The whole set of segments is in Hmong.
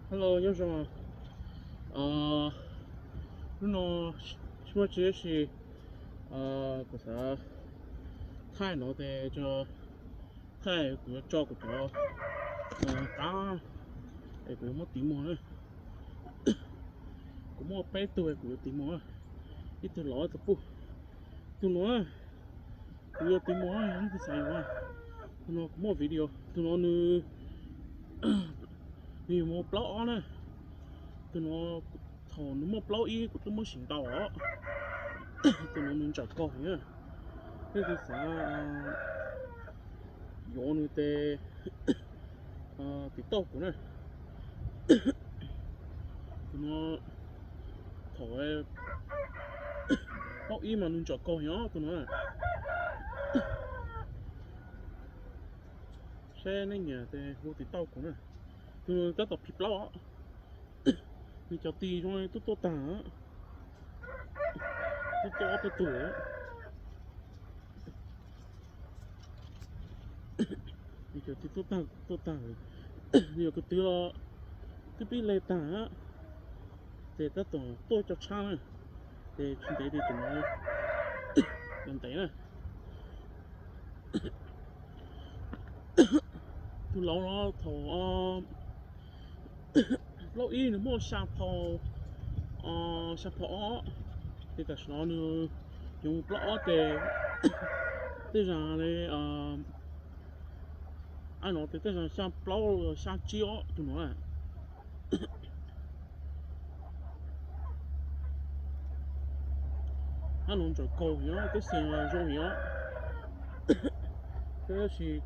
Hello, nyob zoo. Hnub no tsis muaj tsi tab sis kuv xav thaij no tes thaij kuv yuav tso kuv cov qab es kuv yuav muab tiv muag na. Kuv muaj peb tug es kuv yuav tiv muag, ib tug lov ib tug puj. Tus no kuv yuav tiv muag, ib tug xav yuav. Tus no kuv muaj video, tus no nws nws yuav mus plaub ob na. Tus no thaum nws muaj plaub ib kuv twb muab sim ntaus os. Tus no nws ntsaum kaug heev na. Leej twg xav yuav nws tes tiv tauj kuv na. Tus no thaum plaub ib mas nws ntsaum kaug heev os tus no. Saib nej nyiam tes hu tiv tauj kuv na. Tus no tab tom phim plaub os. Nws cov tis zoo li twb tuaj tag, twb tuaj ob peb tug. Nws cov tis tuaj tag, tuaj tag. Nws yog kwv tw los twb pib le tag, ces tab tom tuaj co tshab na, ces tsis ntev li tus no yuav ntev na. Tus laus no thaum plaub ib nws muaj xya phau, xya phau ob, ces tam sim no nws yuav mus plaub ob ces tej zaum li ab no ces tej zaum xya plaub xya tsib ob tus no na. Ab no ntsaum kaug heev, tib xeem zoo heev. Tab sis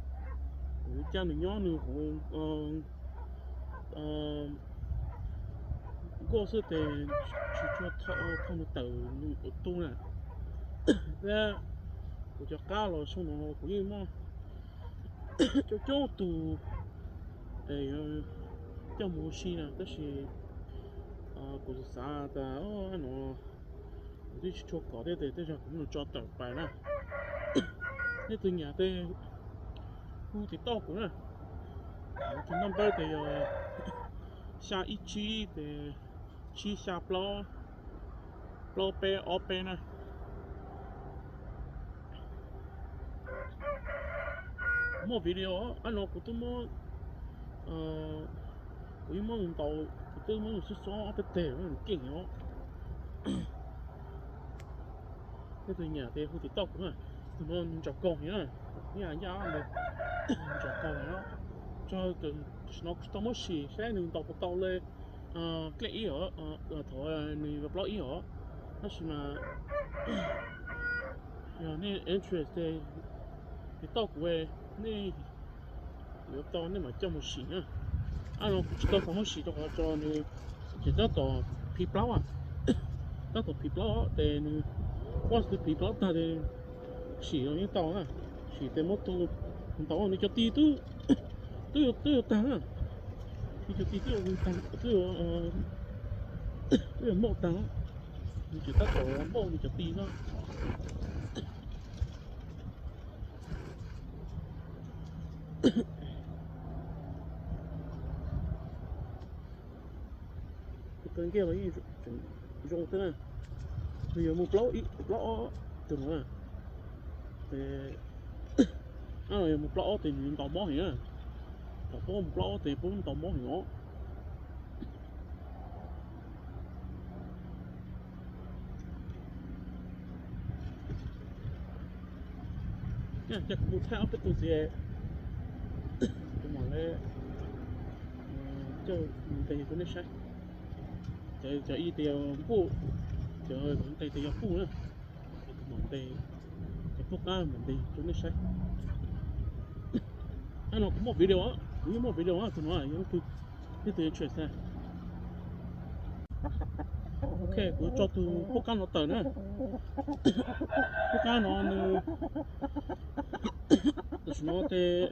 kuv coj nws nyob nws hauv nkoj xwb ces tsis tshua thauj nws tawm nws ua tub na. Thiab kuv cov qab los xyoo no kuv yeej muaj coob coob tus coj mus ua si na, tab sis kuv xav tas no kuv twb tsis tshua kom thiab tes tej zaum kuv muab nws tso tawm pais na. Nej tus nyiam tes hu tiv tauj kuv na. Tus naj npawb tes yog xya ib tsib tes tsib xya plaub, plaub peb ob peb na. Muaj video ab no kuv twb muab, kuv yeej muab nws ntaus, kuv twb muab nws xub xob ob peb teg nws keej os. Nej tus nyiam tes hu tiv tauj kuv na. Tus no nws ntsaum kaug heev na, ib yam ntsaum kaug heev no. Tso, tam sim no kuv tsis tau muab sim saib nws ntaus puas tau li dlej ib os, thaum nws yuav plaub ib os. Tab sis mas yog nej interest tes tiv tauj kuv, nej yuav tau nej mam coj mus sim na. Ab no kuv tsis tau muab sim rau qhov tso nws tseem tab tom phim plaub, tab tom phim plaub ces nws, once nws phim plaub tag ces sim los yeej tau na. Sim tes muab tu ntaus nws cov tis twb, twb yuav tag na. Nws cov tis twb yuav tag, twb yuav, twb yuav mauj tag, nws tseem tab tom mauj nws cov tis xwb. Tus taw nkiag los yeej zoo xwb na. Nws yuav mus plaub ib, plaub ob tus no na. Ces, yuav mus plaub ob tes nws ntaus mob heev na. Thaum pub mus plaub ob tes pub ntaus mob heev os. Ces kuv mus thaij ob peb tus ntxiv, kuv mam li coj mus ntes rau nej saib. Cov, cov ib tes yog npuj, cov nqes tes yog puj na. Ces kuv mam ntes, cov puj qab mam ntes rau nej saib. Ab no kuv muaj video, kuv yeej muaj video tus no yog leej twg, leej twg interest. Ok, kuv tso tus puj qab no tawm na. Puj qab no nws, tam sim no ces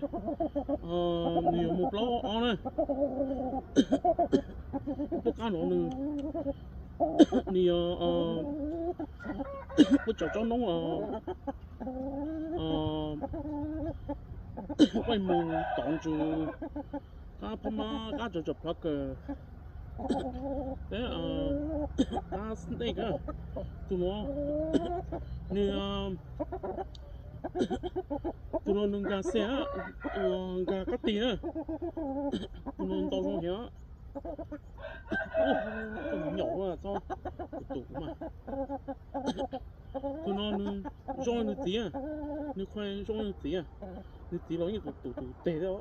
nws yuav mus plaub ob na. Puj qab no nws, nws yog puj tsav tsob noob, paj mus tov ntsws, qab phab mab, qab tsav tsom plhov kawm, Peb, a, snake, tus no, nws, tus no nws nkag xees, nkag kab tig na. Tus no ntau zoo heev. Koj mus nyom txhob tus tus mas. Tus no nws zoo nws txiv, nws khuav zoo nws txiv, nws txiv los yeej tus tus tus teg thiab.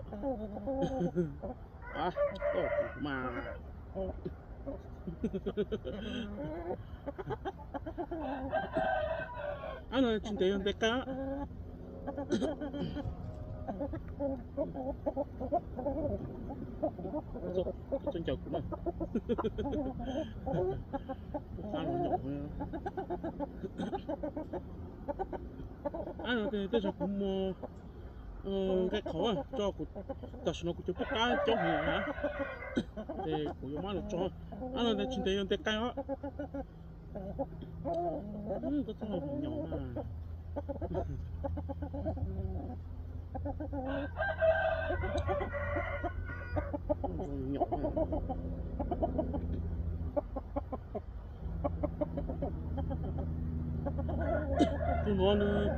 A, koj tus mas. Ab, no tsis ntev yog nte qaib. Txhob ncaws kuv na. Tus qab no nyom. Ab, no tej zaum kuv mus nqe qhauv tso, tam sim no kuv cov pub qab coob heev na, ces kuv yuav muab los tso. Ab, no tsis ntev yog nte qaib os. Koj txhob los nyom na. Tus nuav nws,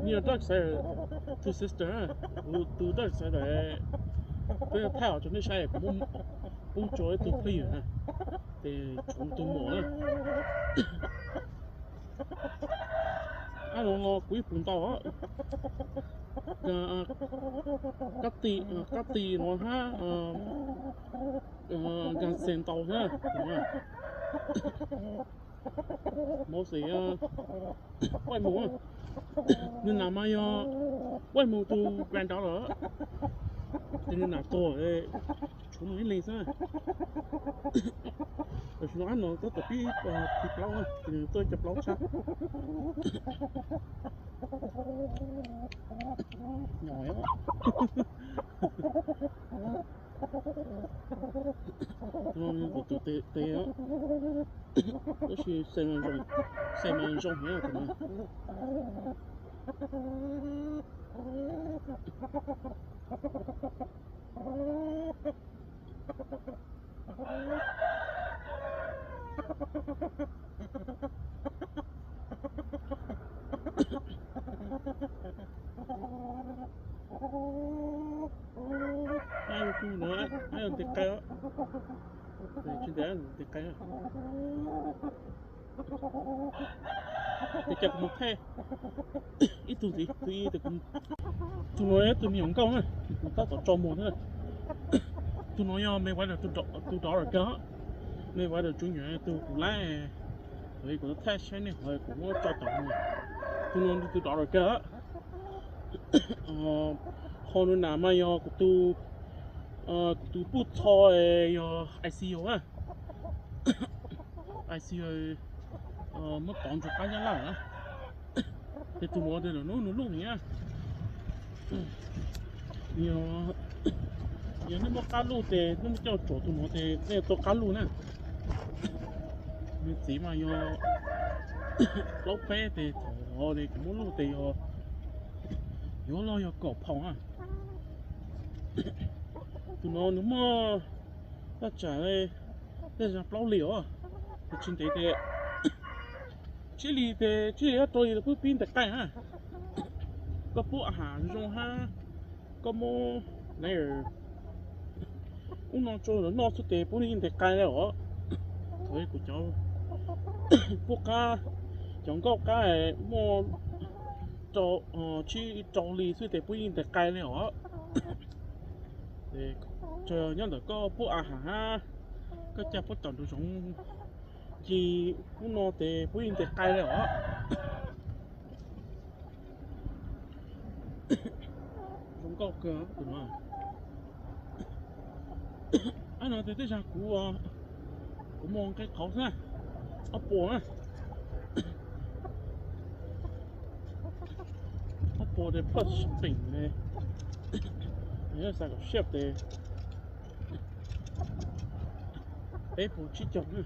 nws yog dark side, two sister, tus dark side, peb thaij os rau nej saib, kuv muab pub tso ib tug player na, ces tshuav tus muam na. Ab, no los kuv ib puas ntau. Kab ti, kab ti no hab, nkag xees ntau na. Mostly White Moon, nws nam mas yog White Moon tus granddaughter, ces nws nam tuag, tshuav nws ib leeg xwb. Tam sim no ab no tab tom pib thim plaub, ces nws tuaj cov plaub tshab. Tus no tus tes, tab sis xeem mas zoo heev tus no. Ab, yog tus no, ab, yog tes qaib os. Tsis ntev tes qaib. Ces cas kuv mus thaij ib tug ntxiv, tus ib, tus no yog tus me nyuam nkauj na, kuv tab tom tso muag thiab. Tus no yog Mayweather tus daughter kawg, Mayweather junior tus kuv laib, kuv thaij saib nej hov kuv muab tso tom muag. Tus no tus daughter kawg. Ho nws nam mas yog kuv tus, kuv tus puj txho, yog I C U a, I C U, muab tov ntsuag qab Nyab Laj na. Ces tus nuav tes lawm nub nws luj heev na. Yog nej muaj qab luj ces nej muaj coj tsuam tus nuav ces nej tau qab luj na. Nws txiv mas yog plaub peb tes thaum tes kuv muab luj tes yog, yuav luag yog kaum phaum na. Tus no nws muaj thaj tsam tej zag plaub hlis os, tsis ntev tes tsib hlis tes tsib hlis rau hlis los pub pib ntes qaib na. Koj pub a has zoo hab, koj muab layer ub no rau lawv noj xwb tes pub yeej ntes qaib li os. Thaum kuv cov pub qab, cov nkauj qab muaj rau, tsib rau hlis xwb tes pub yeej ntes qaib li os. Nyob ntawm koj pub a has hab, koj ca puab tom nraum zoov ci ub no tes pub yeej ntes qaib li os. Zoo nkauj kawg tus no. Ab, no tes tej zag kuv, kuv muaj nqe qhauv xwb, ob puas na. Ob puas tes pluj shipping, yog xav kom ship tes peb puas tsib caug na.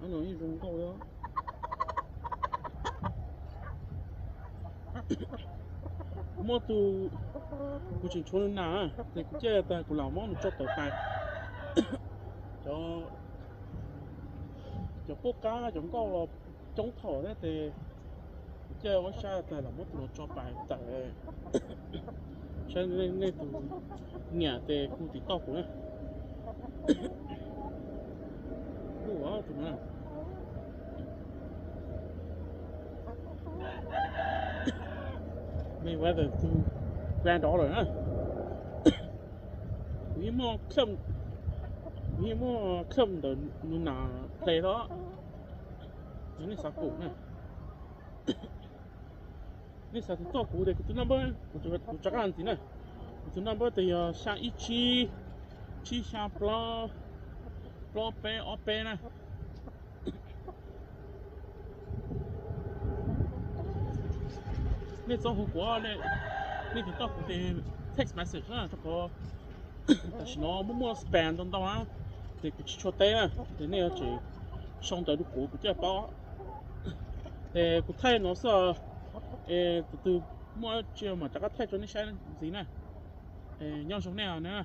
Ab, no yeej zoo nkauj li. Kuv muab tus, kuv tseem tshuav nws nas, ces kuv caij tag kuv lam muab nws tso tawm pais. Cov, cov puab qab cov nkauj los coob thaum thiab ces kuv caij ob sab tag lam muab tus no tso pais tawm. Saib nej tus nyiam ces hu tim toj kuv na. Tus no, Mayweather tus granddaughter na. Kuv yeej muaj, kuv yeej muaj clip ntawm nws nas play tau. Yog nej xav pum na, nej xav tus toj kuv tias kuv tus number, kuv rov qab ntxiv na. Kuv tus number tias yog xya ib tsib, tsib xya plaub, plaub peb ob peb na. Nej txhob hu kuv, nej tus toj kuv ces text message na, rau qhov tam sim no muaj muaj spam ntau ntau na, ces kuv tsis tshua teb na, ces nej yuav tsum sau ntawv rau kuv, kuv thiaj paub. Es kuv thaij no xwb, es tus twg muaj tsis mam rov qab thaij rau nej saib ntxiv na. Nyob zoo nej na.